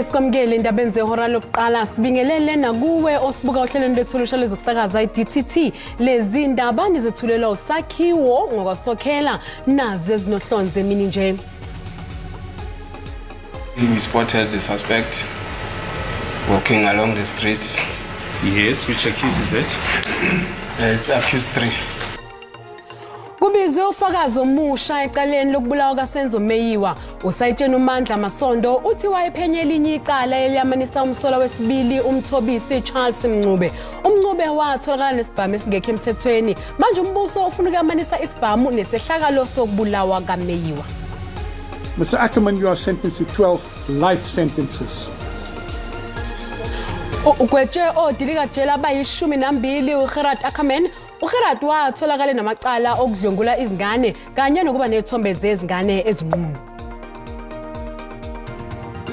Sibingelele sikwamukele indabeni zehora lokuqala, sibingelele nakuwe osibuka ohlelweni lwethu olusha lwezokusakaza i-DTT. Lezi ndaba nizethulelwa uSakhiwo ngokwasokhela nazi ezinohlonze emini nje. We spotted the suspect walking along the street. Yes, which accused is that? It's accused 3. Kubizwe ufakazi omusha ecaleni lokubulawa kaSenzo Meyiwa. Usayitsheni uMandla Masondo uthi wayephenye elinye icala eliyamanisa umsolwa wesibili uMthobisi Charles Mncube. UMncube watholakala nesibhamu esingekho emthethweni. Manje umbuso ufuna ukuyamanisa isibhamu nesehlakalo sokubulawa kaMeyiwa. Mr. Ackerman, you are sentenced to 12 life sentences. Ugwetshwe odilikajele abayi-12 uGerard Ackerman. uGerard watholakala namacala okudlwengula izingane kanye nokuba nezithombe zezingane ezinqunu.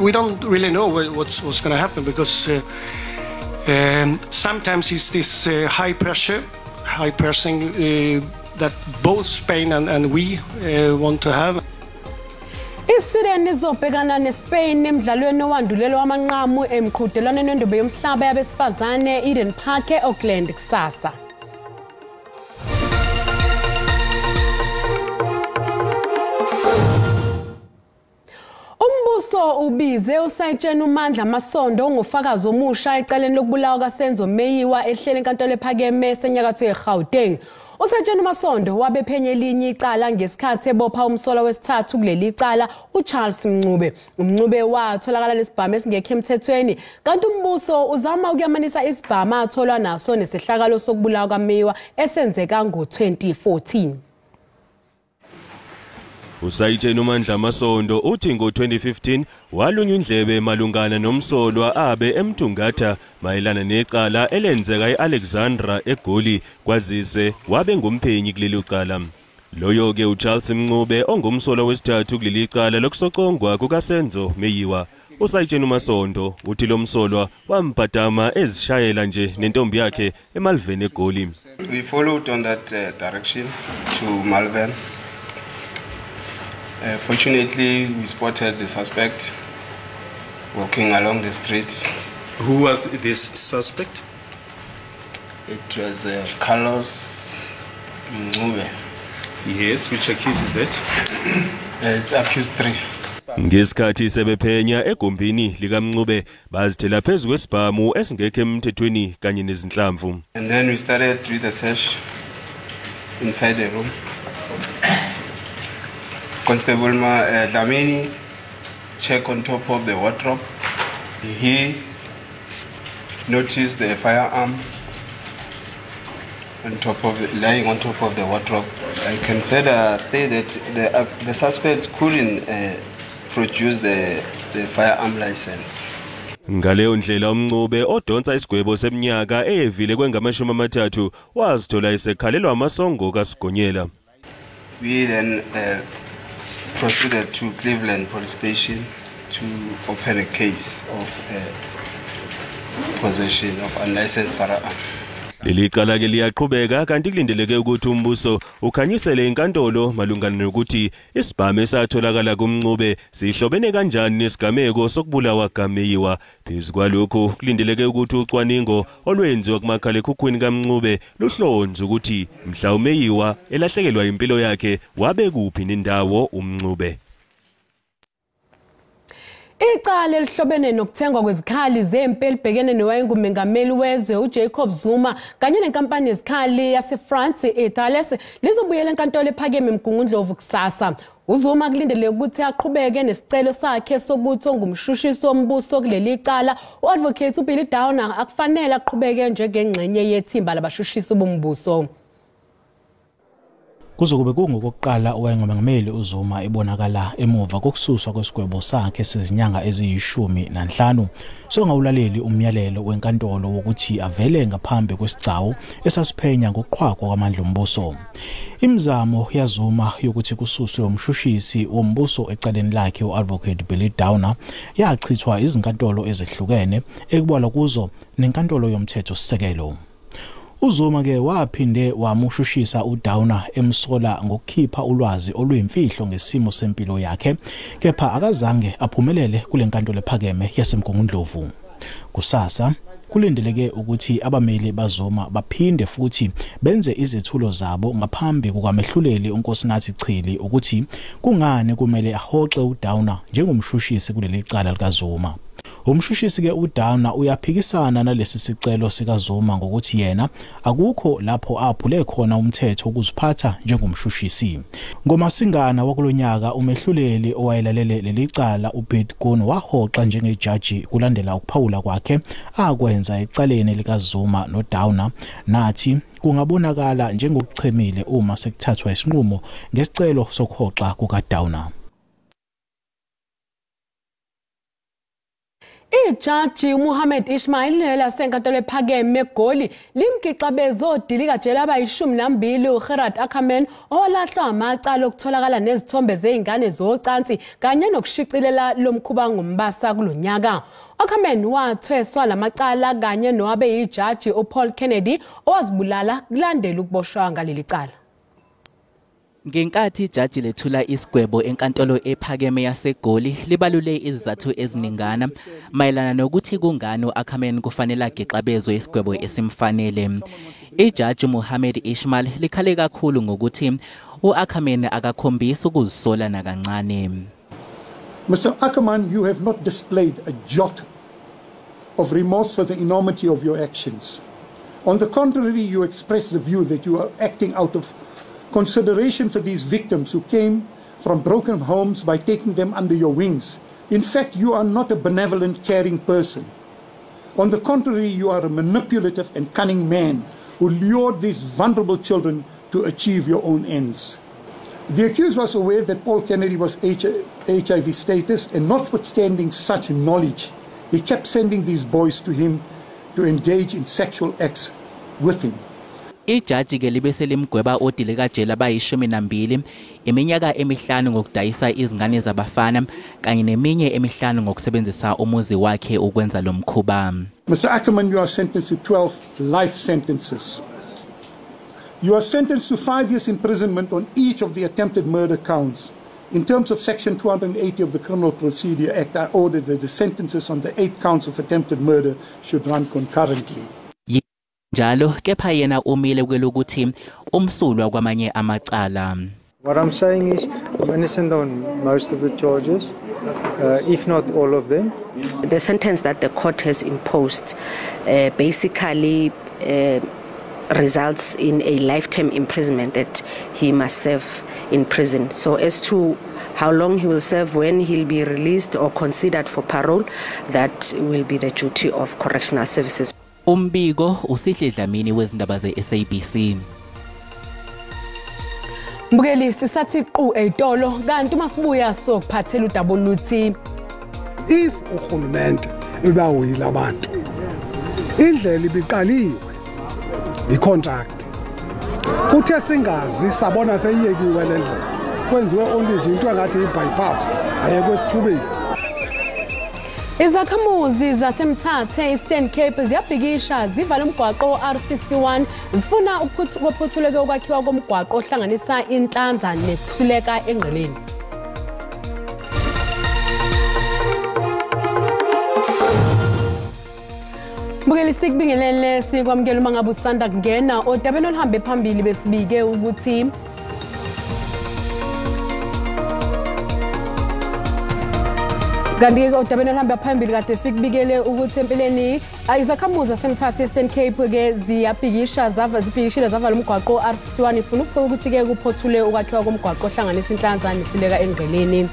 We don't really know what's going to happen because sometimes it's this high pressure, high pressing that both Spain and we want to have. ISweden izobhekana neSpain emdlalweni owandulela wamanqamu emqhudelwaneni wendebe yomhlaba yabesifazane Eden Park eAuckland kusasa. Umbuso ubize usayitsheni uMandla Masondo ongufakazi omusha ecaleni lokubulawa kaSenzo Meyiwa ehlele enkantolo ephakeme senyakatho yeGauteng. Usayitsheni uMasondo wabephenye elinye icala ngesikhathi ebopha umsolwa wesithathu kuleli icala uCharles Mncube. UMncube watholakala nesibhamu esingekho emthethweni, kanti umbuso uzama ukuyamanisa isibhamu atholwa naso nesehlakalo sokubulawa kaMeyiwa esenzeka ngo-2014. Usayitsheni uMandla Masondo uthi ngo-2015 walunywa indlebe malungana nomsolwa abe emthungatha mayelana necala elenzeka e-Alexandra eGoli, kwazise wabe ngumphenyi kuleli cala. Loyo-ke uCharles Mncube ongumsolwa wesithathu kuleli cala lokusocongwa kukaSenzo Meyiwa. Usayitsheni uMasondo uthi lo msolwa wambhadama ezishayela nje nentombi yakhe eMalvern eGoli. We followed on that direction to Malvern. Fortunately, we spotted the suspect walking along the street. Who was this suspect? It was Carlos Mncube. Yes, which accused is that? It's accused 3. Ngesikhathi sebephenya egumbini likaMncube bazithela phezu kwesibhamu esingekho emthethweni kanye nezinhlamvu. And then we started with the search inside the room. Constable Dlamini checked on top of the wardrobe. He noticed the firearm on top of the, lying on top of the wardrobe. I can further state that the suspect couldn't produce the firearm license. Ngaleyo ndlela uMncube odonsa isigwebo seminyaka eyevile kwengamashumi-amathathu wazithola esekhalelwa amasongo kaSigonyela. We then proceeded to Cleveland Police Station to open a case of possession of unlicensed firearm. Leli cala ke liyaqhubeka kanti kulindeleke ukuthi umbuso ukhanyisele inkantolo malungana nokuthi isibhamu esatholakala kuMncube sihlobene kanjani nesigameko sokubulawa kaMeyiwa. Phezu kwalokho kulindeleke ukuthi ucwaningo olwenziwa kumakhalekhukhwini kaMncube luhlonze ukuthi mhla uMeyiwa elahlekelwa impilo yakhe wabe kuphi nendawo uMncube. Icala elihlobene nokuthengwa kwezikhali zempi elibhekene nowayengumengameli wezwe uJacob Zuma kanye nenkampani yezikhali yaseFrance iThales lizobuyela enkantolo ephakeme eMgungundlovu kusasa. UZuma kulindeleke ukuthi aqhubeke nesicelo sakhe sokuthi ongumshushisi wombuso kuleli cala u-advocate uBilly Downer akufanele aqhubeke njengengxenye yethimba labashushisi bombuso. Kuzokube kungokokuqala owayengumengameli uZuma ebonakala emuva kokususwa kwesigwebo sakhe sezinyanga eziyi-15 songawulaleli umyalelo wenkantolo wokuthi avele ngaphambi kwesigcawu esasiphenya ngokuqhwagwa kwamandla ombuso. Imizamo yaZuma yokuthi kususwe umshushisi wombuso ecaleni lakhe u-advocate Billy Downer yachithwa izinkantolo ezehlukene ekubalwa kuzo nenkantolo yomthethosisekelo. uZuma ke waphinde wamushushisa uDowner emsola ngokukhipha ulwazi oluyimfihlo ngesimo sempilo yakhe, kepha akazange aphumelele kule nkantolo ephakeme yaseMgungundlovu. Kusasa kulindeleke ukuthi abameli baZuma baphinde futhi benze izethulo zabo ngaphambi kukamehluleli uNkosinathi Chili ukuthi kungani kumele ahoxe uDowner njengomshushisi kuleli cala likaZuma. Umshushisi ke uDowner uyaphikisana nalesi sicelo sikaZuma ngokuthi yena akukho lapho aphule khona umthetho wokuziphatha njengomshushisi. NgoMasingana wakulonyaka umehluleli owayelalele leli cala uPete Koen wahoxa njengejaji kulandela ukuphawula kwakhe akwenza ecaleni likaZuma noDowner, nathi kungabonakala njengokuchemile uma sekuthathwa isinqumo ngesicelo sokuhoxa kukaDowner. Ijaji Muhammad Ismail lasenkantolo ephakeme eGoli limgixabeze odilikajele abayi-12 uGerard Ackerman owalahlwa amacala okutholakala nezithombe zezingane zocansi kanye nokushicilela lomkhuba ngoMbasa kulonyaka. Ackerman wathweswa lamacala kanye nowabe yijaji uPaul Kennedy owazibulala kulandela ukuboshwa ngaleli cala. Ngenkathi ijaji lethula isigwebo enkantolo ephakeme yaseGoli libalule izizathu eziningana mayelana nokuthi kungani u-Ackerman kufanele agixabezwe isigwebo esimfanele. Ijaji Muhammad Ismail likhale kakhulu ngokuthi u-Ackerman akakhombisi ukuzisola nakancane. Mr. Ackerman, you have not displayed a jot of remorse for the enormity of your actions. On the contrary, you express the view that you are acting out of consideration for these victims who came from broken homes by taking them under your wings. In fact, you are not a benevolent, caring person. On the contrary, you are a manipulative and cunning man who lured these vulnerable children to achieve your own ends. The accused was aware that Paul Kennedy was HIV status, and notwithstanding such knowledge, he kept sending these boys to him to engage in sexual acts with him. Ijaji ke libe selimgweba odilikajele abayi-12 iminyaka emihlanu ngokudayisa izingane zabafana kanye neminye emihlanu ngokusebenzisa umuzi wakhe ukwenza lo mkhuba. Mr. Ackerman, you are sentenced to 12 life sentences. You are sentenced to 5 years imprisonment on each of the attempted murder counts. In terms of Section 280 of the Criminal Procedure Act, I ordered that the sentences on the 8 counts of attempted murder should run concurrently. Njalo kepha yena umile kwelokuthi umsulwa kwamanye amacala. What I'm saying is I'm innocent on most of the charges, if not all of them. The sentence that the court has imposed basically results in a lifetime imprisonment that he must serve in prison. So as to how long he will serve, when he'll be released or considered for parole, that will be the duty of correctional services. Umbiko uSihle Dlamini wezindaba ze-SABC. Mbukeli, sisathi qu eyitolo kanti uma sibuya sokuphathela udaba oluthi if urhulumente ebawuyila abantu indlela ibiqaliwe icontract uthe singazi sabona seyiyekiwe le ndlela kwenziwe only nje into engathi i-bypass ayekwe esithubeni. Izakhamuzi zaseMthatha Eastern Cape ziyabhikisha zivala umgwaqo R61 zifuna ukuphuthuleke ukwakhiwa komgwaqo ohlanganisa inhlanza nekuhluleka engqeleni. Mbukeli, sikubingelele sikwamukela uma ngabe usanda kungena odabeni oluhambe phambili besibike ukuthi kanti odabeni oluhamba phambili kade sikubikele ukuthi empeleni izakhamuzi zaseMthatha Eastern Cape ke ziyabhikisha zibhikishile zavala umgwaqo R61 ifuna ukuthi ke kuphothule ukwakhiwa komgwaqo ohlanganisa inhlanza nehluleka engqeleni.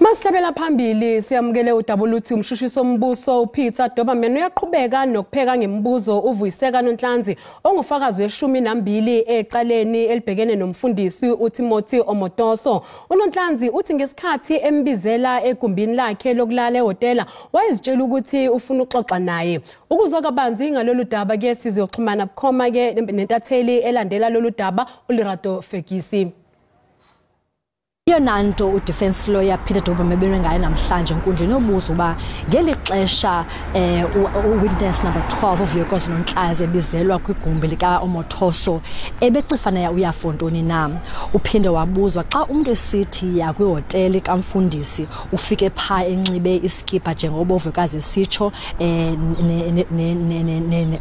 Masihlabela phambili siyamukele udaba oluthi umshushisi wombuso uPeter Doberman uyaqhubeka nokupheka ngemibuzo uVuyiseka Nonhlanzi ongufakazi we-12 ecaleni elibhekene nomfundisi uTimothy Omotoso. UNonhlanzi uthi ngesikhathi embizela egumbini lakhe lokulala ehhotela wayezitshela ukuthi ufuna ukuxoxa naye. Ukuzwa kabanzi ngalolu daba ke sizoxhumana bukhoma ke nentatheli elandela lolu daba uLerato Fekisi. Eyona nto udefense lawyer Peter Daubenbaum ebenwe ngayo namhlanje enkundleni yobuza uba ngeli xesha witness number 12 uVuyokazi Nonhlanzi ebizelwa kwigumbi lika-Omotoso ebecifana uyafa ntoni na. Uphinde wabuzwa xa umntu esithi ya kwihoteli kamfundisi ufike phaa enxibe iskipa njengoba uVuyokazi esitsho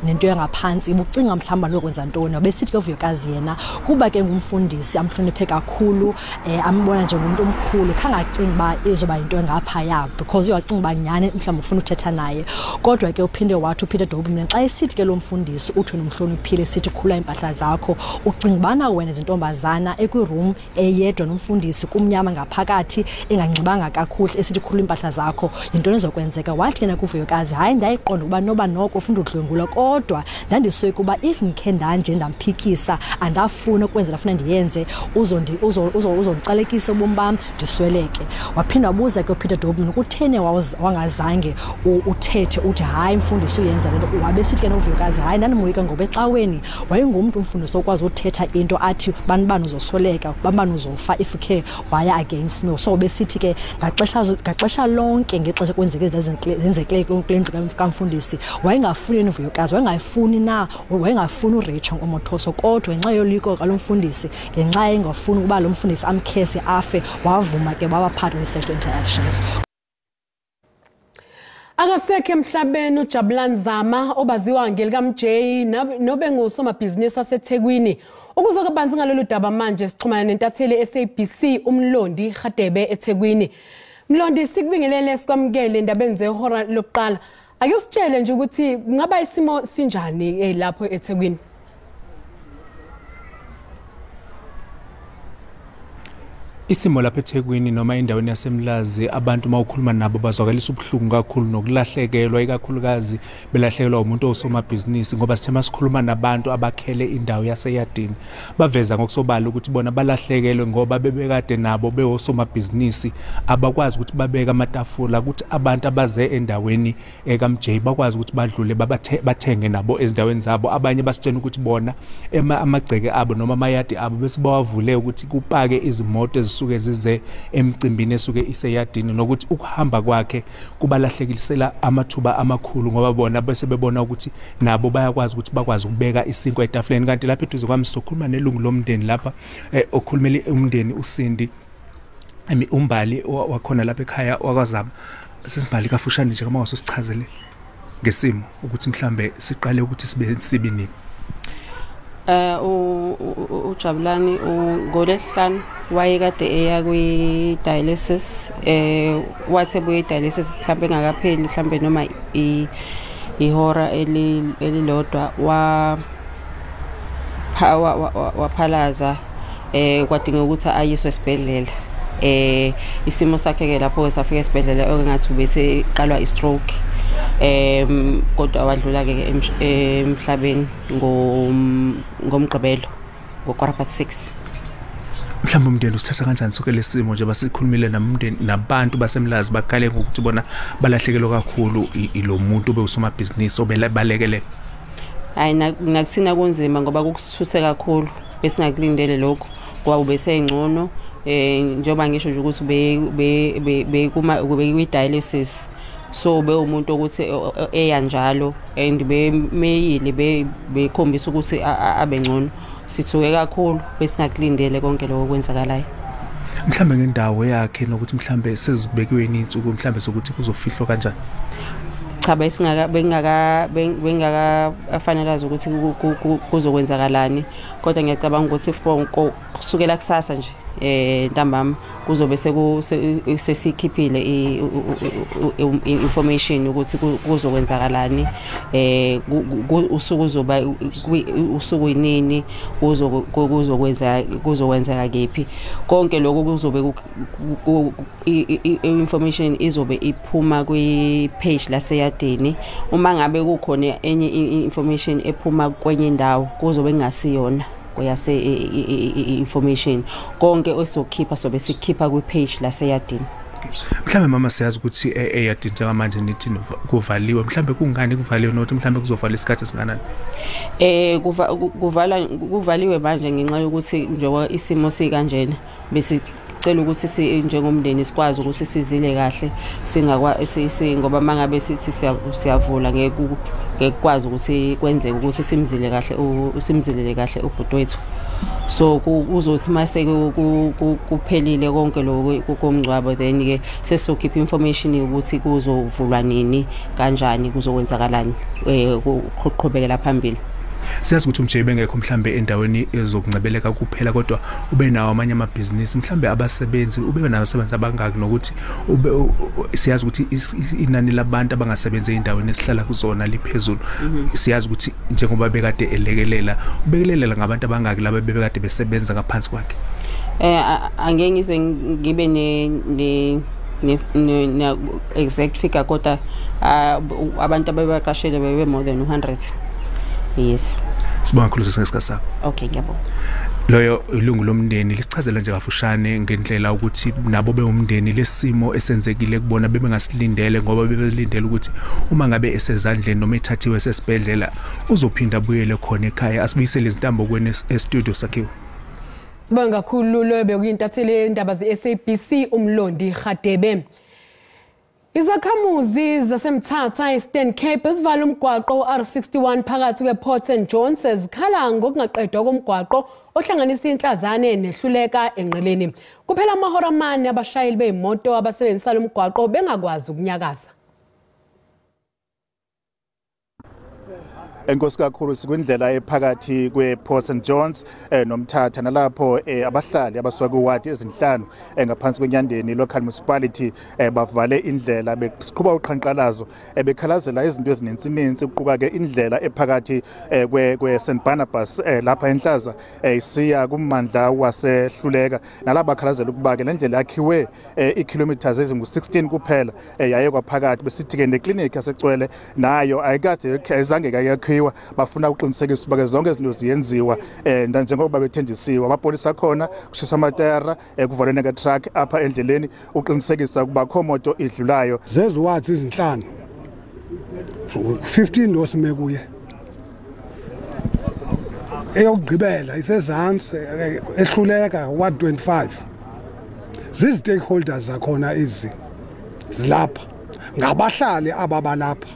nento yangaphantsi, ubucinga mhlawumbi lokwenza ntoni. Besithi ke uVuyokazi yena kuba ke ngumfundisi amhloniphe kakhulu, ambona njengomuntu omkhulu, khangacinga uba izoba yinto engaphaya because uyacinga uba nyhani mhlawumbi ufuna uthetha naye. Kodwa ke uphinde wathi uPeter Daubenbaum xa esithi ke lo mfundisi uthi wena umhloniphile esithi khula iimpahla zakho, ucinga ubana wena zintombazana ekwiroom eyedwa nomfundisi kumnyama ngaphakathi enganxibanga kakuhle esithi khula iimpahla zakho, yintoni ezokwenzeka? Wathi yena kuVuyokazi hayi, ndayiqonda ukuba noba noko ufuna udlwengula, kodwa ndandisoyika uba if ndikhe ndanje ndamphikisa andafuna ukwenzela funa ndiyenze uzondicalekisa ubomi bam ndisweleke. Waphinda wabuza ke uPeter Daubenbaum kutheni wangazange uthethe uthi hayi mfundisi uyenza le nto. Wabe sithi ke noVuyokazi hayi, ndandimoyika ngoba ecaweni wayengumntu umfundisi okwazi uthetha into athi bani bani uzosweleka, bani bani uzofa if ukhe waya against me. So besithi ke ngaxesha lonke ngexesha kwenzeke izinto ezenzekileyo kule ndlu kamfundisi wayengafuni uVuyokazi, wayengafuni na wayengafuni uRachel Omotoso, kodwa ngenxa yoliko kalo mfundisi, ngenxa engafuni ukuba lo mfundisi amkhese afe, wavuma ke baba part of the sexual interactions. Akasekho emhlabeni uJabulani Zama obaziwa ngelikaMJ nobe ngusomabhizinisi waseThekwini. Ukuze kabanzi ngalolu daba manje sixhumana nentatheli SABC uMlondi Hadebe eThekwini. Mlondi, sikubingelele sikwamukele endabeni zehora lokuqala. Ake usitshele nje ukuthi kungaba isimo sinjani lapho eThekwini? Isimo lapha eThekwini noma endaweni yaseMlazi, abantu mawukhuluma nabo bazwakalisa ubuhlungu kakhulu nokulahlekelwa, ikakhulukazi belahlekelwa umuntu osomabhizinisi, ngoba sithe masikhuluma nabantu abakhele indawo yaseyadini baveza ngokusobala ukuthi bona balahlekelwe ngoba bebekade nabo bewosomabhizinisi abakwazi ukuthi babeke amatafula ukuthi abantu abaze endaweni kaMJ bakwazi ukuthi badlule bathenge nabo ezindaweni zabo. Abanye basitshena ukuthi bona amagceke abo noma amayadi abo bese bawavule ukuthi kupake izimoto ezisuke zize emcimbini esuke iseyadini, nokuthi ukuhamba kwakhe kubalahlekilisela amathuba amakhulu ngoba bona bese bebona ukuthi nabo bayakwazi ukuthi bakwazi ukubeka isinkwa etafuleni. Kanti lapha eduze kwami sizokhuluma nelungu lomndeni lapha okhulumela umndeni uSindi uMbali wakhona lapha ekhaya wakwaZama. Sisimbali kafushane nje kama wasosichazele ngesimo ukuthi mhlambe siqale ukuthi sibe sibi nini. uJabulani ngolesihlanu wayekade eya kwi dialysis, wathi ebuye dialysis mhlambe engakapheli mhlambe noma ihora elilodwa waphalaza, kwadinga ukuthi ayiswe esibhedlela. Isimo sakhe ke lapho safika esibhedlela okungathi ubese qalwa i-stroke, kodwa wadlula ke emhlabeni ngomgqibelo ngo-6:15. Mhlawumbe umndeni usithatha kanjani sonke lesimo nje basikhulumile nomndeni nabantu baseMlazi bakale ngokuthi bona balahlekelwe kakhulu ilo muntu obewusomabhizinisi obebalekele? Hayi, nakuthina kunzima ngoba kukusithuse kakhulu, besingakulindele lokho ngoba ubesengcono. Njengoba ngisho nje ukuthi bekuma dialysis, so bewumuntu ukuthi eya njalo and bemeyile bekhombisa ukuthi abengcono. Sithuke kakhulu, besingakulindele konke lokho kwenzakalayo. Mhlambe ngendawo yakhe nokuthi mhlambe sezibekiwe insuku mhlambe sokuthi kuzofihlwa kanjani? Cha, bengakafanele ukuthi kuzokwenzakalani, kodwa ngiyacabanga ukuthi kusukela kusasa nje ntambama kuzobe sesikhiphile information ukuthi kuzokwenzakalani, usuku uzoba usuku yinini, kuzokwenzeka kephi. Konke lokho kuzobe information izobe iphuma kwi page laseyadini. Uma ngabe kukhona enye information ephuma kwenye indawo kuzobe kungasiyona kuyase information. Konke osokhipha sobe sikhipha kwi page laseyadini. Mhlambe mama siyazi ukuthi eyadini njengamanje nithi kuvaliwe, mhlambe kungani kuvaliwe nokuthi mhlambe kuzovala isikhathi esinganani? Kuvaliwe manje ngenxa yokuthi njengoba isimo sikanjena bese Sicela ukuthi njengomndeni sikwazi ukuthi sizile kahle, singakwa ngoba mangabe sithi siyavula ngeke kukwazi ukuthi kwenzeke ukuthi simzile kahle, usimzilele kahle ubhuti wethu. So kuzothi mase kuphelile konke lokho komngcwabo, then ke sesizokhipha information ukuthi kuzovulwa nini, kanjani, kuzokwenzakalani, kuqhubekela phambili. Siyazi ukuthi uMjay bengekho mhlambe endaweni ezokuncebeleka kuphela, kodwa ube nawo amanye amabhizinisi, mhlambe abasebenzi, ube nabasebenzi abangaki, nokuthi ube siyazi ukuthi inani labantu abangasebenzi endaweni esihlala kuzona liphezulu. Siyazi ukuthi njengoba bekade elekelela, ubekelelela ngabantu abangaki laba bebekade besebenza ngaphansi kwakhe. Angeke ngize ngibe ne exact figure, kodwa abantu abebaqashele bebe more than 100. Yes. Sibonga kakhulu ngesikhathi sakho. Okay, ngiyabonga. Loyo ilungu lomndeni lisichazela nje kafushane ngendlela ukuthi nabo bewumndeni lesimo esenzekile kubona bebengasilindele, ngoba bebelindele ukuthi uma ngabe esezandleni noma ethathiwe esesibhedlela uzophinda abuyele khona ekhaya. Asibuyisele izintambo kweni e-studio sakhiwe. Sibonga kakhulu, loyo bekuyintatheli yendaba ze-SABC uMlondi Hadebe. Izakhamuzi zaseMthatha e-Eastern Cape zivala umgwaqo R61 phakathi kwe-Port St Johns zikhala ngokungaqedwa komgwaqo ohlanganisa inhlazane nehluleka enqeleni. Kuphela amahora amane abashayeli beyimoto abasebenzisa lo mgwaqo bengakwazi ukunyakaza. Enkosi kakhulu, sikwindlela ephakathi kwe-Port St Johns noMthatha, nalapho abahlali abasuka kwiwadi ezinhlanu ngaphansi kweNyandeni Local Municipality bavale indlela besiqhuba uqhankqalazo bekhalazela izinto ezininzi, kuquka ke indlela ephakathi kwe-St Barnabas lapha eNhlaza isiya kummandla waseHluleka, nalapha bakhalazela ukuba ke le ndlela yakhiwe iikhilomitha ezingu-16 kuphela yayekwa phakathi, besithi ke nekliniki yaseCwele nayo ayikade ayizange yakhiwe. Bafuna ukuqinisekisa ukuba ke zonke izinto ziyenziwa njengoba bethenjisiwe. Amapolisa akhona kushiswa amatayara, kuvalwe nge-truck apha endleleni uqinisekisa ukuba akho moto idlulayo. Zeziwathi izinhlanu 15 lo sime kuye, eyokugqibela isezansi ehluleka 125. Zizi-stakeholders zakhona izi zilapha, ngabahlali ababalapha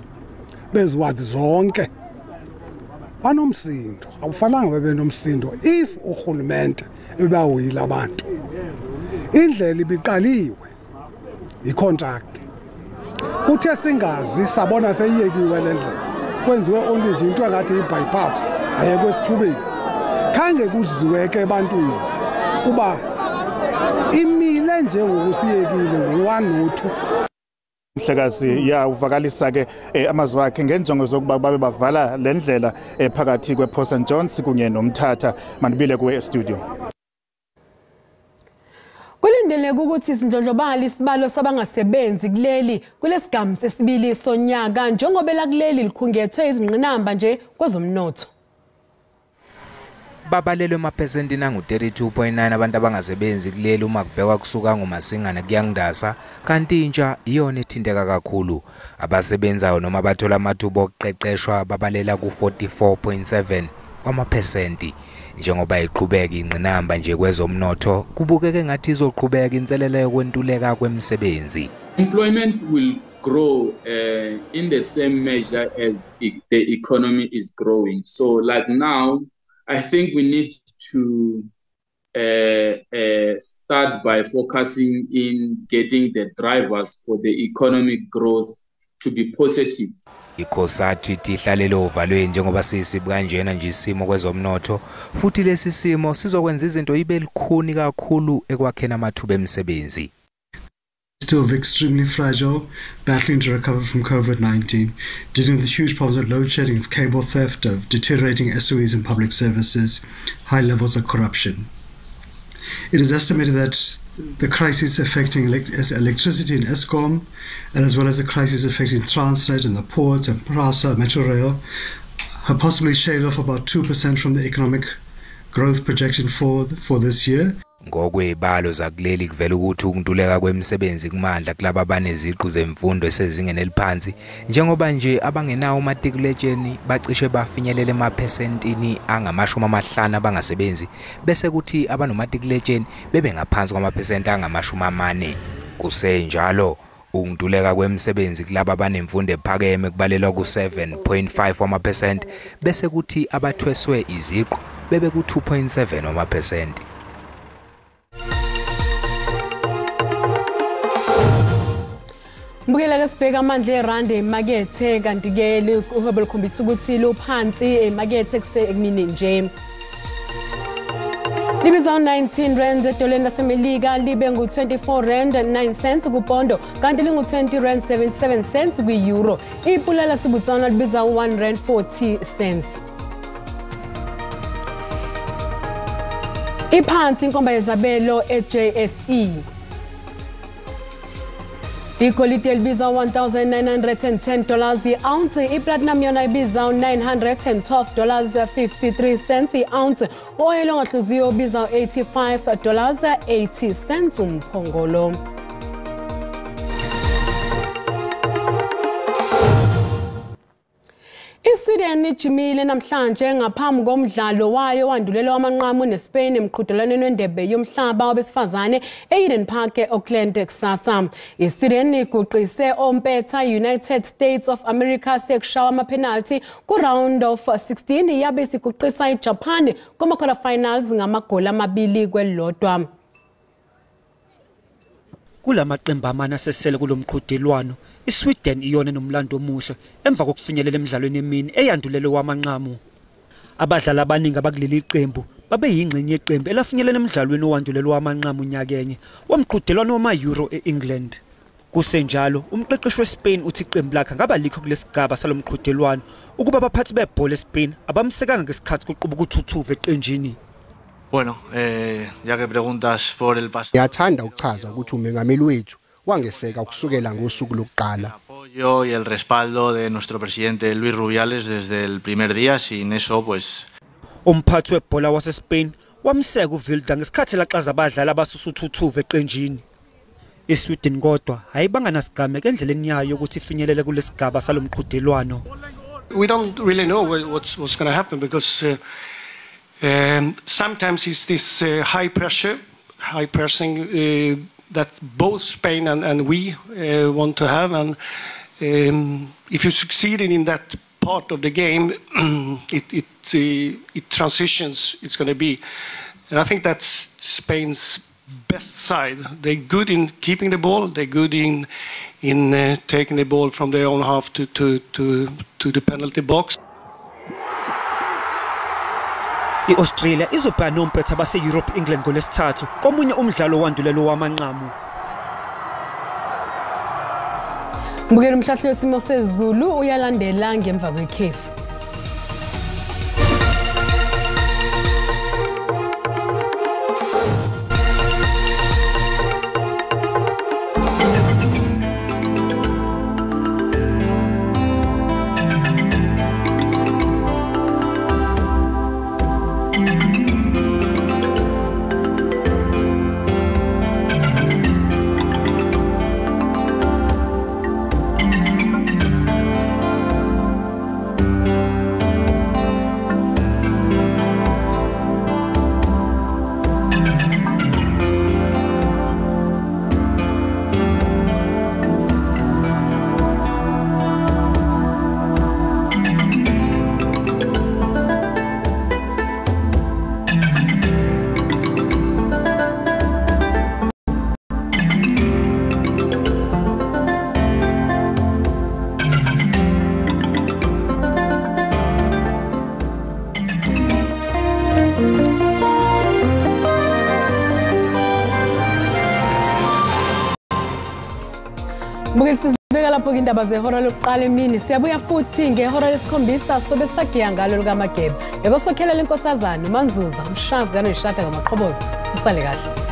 beziwazi zonke banomsindo. Akufananga bebe nomsindo if urhulumente ebawuyile abantu. Indlela ibiqaliwe icontract, kuthe singazi sabona seyiyekiwe le ndlela, kwenziwe only nje into engathi i-bypass ayekwe esithubeni. Khange kuziwe ke ebantwini uba imile nje ngokusiyekile ngu-1 no-2. Mhlekazi ya uvakalisa ke amazwi akhe ngenjongo zokuba babe bavala le ndlela phakathi kwe-Port St Johns kunye noMthatha. Mandibile kuwe e-studio. Kulindeleke ukuthi isindlondlobala isibalo sabangasebenzi kuleli kulesigamu sesibili sonyaka, njengoba elakuleli likhungethwe izingqinamba nje kwezomnotho. Babalelwe emaphesentini angu-32.9 abantu abangasebenzi kuleli uma kubhekwa kusuka ngoMasingana kuyaNgindasa, kanti intsha iyona ethinteka kakhulu. Abasebenzayo noma bathola amathuba okuqeqeshwa babalela ku-44.7 wamaphesenti. Njengoba iqhubeka ingqinamba nje kwezomnotho, kubukeke ngathi izoqhubeka inselelo yokwentuleka kwemisebenzi. Employment will grow in the same measure as the economy is growing. So like now, I think we need to start by focusing in getting the drivers for the economic growth to be positive. ICOSATU ithi ihlalele ovalweni njengoba sisibi kanjena nje isimo kwezomnotho, futhi lesi simo sizokwenza izinto ibe lukhuni kakhulu ekwakheni amathuba emisebenzi. Still extremely fragile, battling to recover from COVID-19, dealing with the huge problems of load shedding, of cable theft, of deteriorating SOEs and public services, high levels of corruption. It is estimated that the crisis affecting electricity in Eskom, and as well as the crisis affecting Transnet and the ports and PRASA, Metro Rail, have possibly shaved off about 2% from the economic growth projection for this year. Ngokwezibalo zakuleli kuvela ukuthi ukuntuleka kwemisebenzi kumandla kulaba abaneziqu zemfundo esezingeni eliphansi, njengoba nje abangenawo umatikuletsheni bacishe bafinyelele emaphesentini angama-50 abangasebenzi, bese kuthi abanomatikuletsheni bebe ngaphansi kwamaphesenti angama-40. Kusenjalo, ukuntuleka kwemisebenzi kulaba abanemfundo ephakeme kubalelwa ku-7.5%, bese kuthi abathweswe iziqu bebe ku-2.7%. Mbukela ke sibheka amandla erandi emakethe, kanti ke uhwebo lukhombisa ukuthi luphansi emakethe kusemini nje. Libiza 19 rand edoleni laseMelika, libe ngu-24 rand 9 cents kupondo, kanti lingu-20 rand 77 cents kwi-euro. Ipula laseBotswana libiza 1 rand 40 cents. Iphansi inkomba yezabelo e-JSE. Igolide libiza $1,910 i-ounce, i-platinum yona ibiza $912.53 i-ounce, oyela ongahluziwe ubiza $85.80 umphongolo. ISweden ijimile namhlanje ngaphambi komdlalo wayo wandulela wamanqamu neSpain emqhudelwaneni wendebe yomhlaba wabesifazane e-Eden Park e-Auckland kusasa. ISweden iguqise ompetha United States of America sekushawa ama-penalty ku-round of 16, yabe isiguqisa iJapan kuma-quarter finals ngamagoli 2-1. Kulamaqembu amane asesele kulomqhudelwano, iSweden iyona enomlando omuhle emva kokufinyelela emidlalweni emine eyandulele wamanqamu. Abadlali abaningi abakuleli qembu babeyingxenye yeqembu elafinyelela emidlalweni owandulele wamanqamu nyakenye womqhudelwano wama-Euro e-England. Kusenjalo, umqeqeshi weSpain uthi iqembu lakhe ngaba likho kulesigaba salomqhudelwano ukuba abaphathi bebhola eSpain abamsekanga ngesikhathi kuqubuka uthuthuva eqenjini. Bueno, ya que preguntas por el pasado. Ngiyathanda ukuchaza ukuthi umengameli wethu wangeseka ukusukela ngosuku lokuqala. Apoyo y el respaldo de nuestro presidente Luis Rubiales desde el primer día, sin eso pues. Umphathi webhola waseSpain wamseka uVilda ngesikhathi laxaza abadlali abasusa uthuthuva eqenjini. ISweden kodwa ayibanga nasigameko endleleni yayo ukuthi ifinyelele kulesigaba salomqhudelwano. We don't really know what's going to happen because sometimes it's this high pressure, high pressing that both Spain and we want to have, and if you succeed in that part of the game, it transitions. It's going to be, and I think that's Spain's best side. They're good in keeping the ball. They're good in taking the ball from their own half to the penalty box. I-Australia izobhekana nompetha base-Europe England ngolwesithathu komunye umdlalo wandulelo wamanqamu. Mbukela umhlahlo wesimo sezulu uyalandela ngemva kwekhefu. Sizibeka lapho indaba zehora lokuqala emini. Siyabuya futhi ngehora lesikhombisa sobe sagiya ngalo lukaMageba. Ekosokhelela inkosazana uManzuza, umshazi kaNeshada ngamaqhoboza. Usale kahle.